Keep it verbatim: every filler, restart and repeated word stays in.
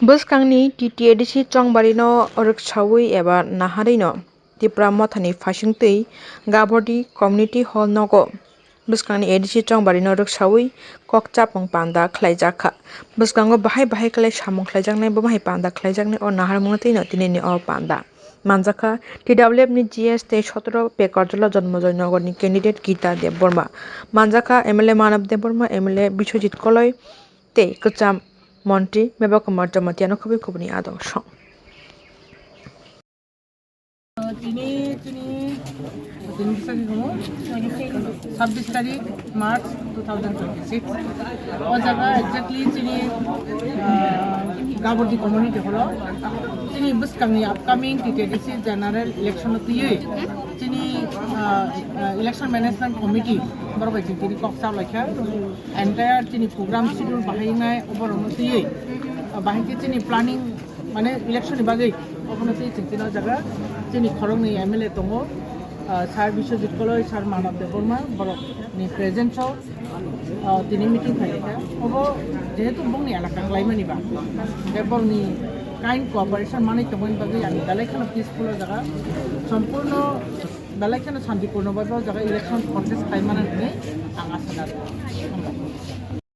Bwskangni T T A D C chongbarino rwksawi eba naharwino Tipra Mothani phaisingtwi Gabordi Community Hall nogo bwskangni A D C chongbarino rwksawi kokchapmung panda khlaijakha. Bwskango bahai bahai khlai samung khlaijaknai, bo bahai panda khlaijaknai o naharmungno twino tinini o panda manjakha. T W F ni G S tei sotoro Pekarjala Janmajoy Nogorni candidate Gita Debbarma manjakha, M L A Manav Debbarma, M L A Biswajit Koloi tei kwcham montri Meba Kumar Jamatia no khobwi khoboni adong song. Tini, tini, tini bisa di kamu? Sabis tarik March two thousand twenty-six. O jaga exactly tini, ah, Gabordi community hall o. Tini bwskangni upcoming T T A D C general election o twiwi. Tini, ah, ah, election management committee borok bai tini kok sa laikha. Entire tini program schedule bahai wngnai oborokno twiwi, ah, bahai khe tini planning, mane election ni bagwi obono twi chwng tini o jaga chini khoroknwi M L A tongo, ah, Sir Biswajit Koloi, Sir Manav Debbarma, borok ni presence o, ah, tini meeting khaikha. Obo jehetu bongni elaka khlaimani ba, hwnkhe borokni kind cooperation manwi tongmani bagwi ang belai kheno peaceful o jaga, sompurno belai kheno santipurno bai bo jaga election contest khlai mano hinwi ang asa nai.